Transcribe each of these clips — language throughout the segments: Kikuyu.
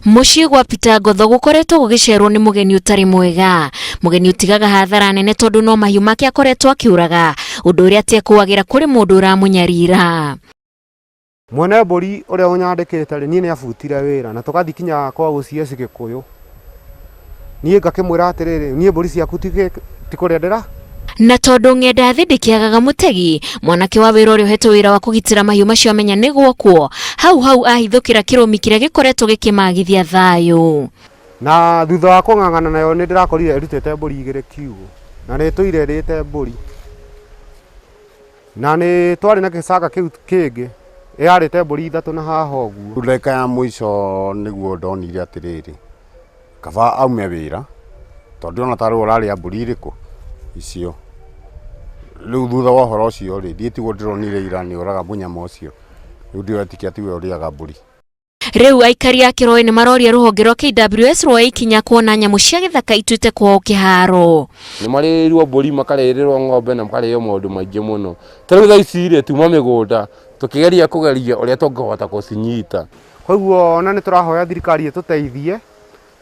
Mũciĩ gwa Peter Ngotho gũkoretwo gũgĩcerwo nĩ mũgeni ũtarĩ mwega, mũgeni ũtigaga hathara nene tondũ no mahiũ make akoretwo akĩũraga, ũndũ ũrĩa atekũagĩra kũrĩ mũndũ ũramũnyarira. Mwene mbũri ũrĩa ũnyandĩkĩte rĩ, niĩ nĩ abutire wĩra na tũgathiĩ kinya kwa OCS Gĩkũyũ. Niĩ ngakĩmwĩra atĩrĩrĩ, niĩ mbũri ciaku ti kũrĩa ndĩra. Na tondũ ng'enda thĩ ndĩkĩagaga mũtegi, mwanake wa wĩra ũrĩa ũhetwo wĩra wa kũgitĩra mahiũ macio amenya nĩ gwokwo, hau hau ahithũkĩra kĩrũmi kĩrĩa gĩkoretwo gĩkĩmagithia thayũ. Na thutha wa kũng'ang'ana nayo nĩ ndĩrakorire ĩrutĩte mbũri igĩrĩ kiugũ na nĩ ĩtũire ĩrĩte mbũri. Na nĩ twarĩ na gĩcanga kĩu kĩngĩ yarĩte mbũri ithatũ na haha ũguo. Rĩu ndagĩka ya mũico nĩguo ndonire atĩrĩrĩ, kaba aume wĩra tondũ ndĩrona tarĩ we ũrarĩa mbũri irĩkũ icio. Rĩu thutha wa ũhoro ũcio rĩ, niĩ tiguo ndĩronire ira nĩ oraga mũnyama ũcio, rĩu ndiretĩkia tiwe ũrĩaga mbũri. Rĩu aikari a Kĩroi nĩ maroria rũhonge rwa KWS rwoe ikinya kuona nyamũ cia gĩthaka ituĩte kwao kĩharo. Nĩ marĩrĩirwo mbũri, makarĩrĩrwo ng'ombe na makarĩo maũndũ maingĩ mũno. Ta rĩu thaa ici rĩ, tuma mĩgũnda tũkĩgeria kũgeria ũrĩa tũngĩhota gũcinyita. Koguo ona nĩ tũrahoya thirikari ĩtũteithie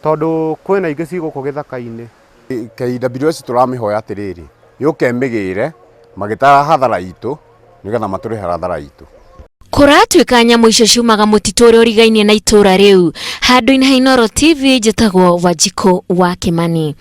tondũ kwĩna ingĩ ci gũkũ gĩthaka-inĩ. KWS tũramĩhoya atĩrĩrĩ, yũke ĩmĩgĩre magĩtara hathara itũ nĩgetha matũrĩhe hathara itũ. Kũratuĩka nyamũ icio ciumaga mũtitũ ũrĩa ũrigainie na itũra rĩu. Handũ-inĩ ha Inooro TV njĩtagwo Wanjikũ wa Kĩmani.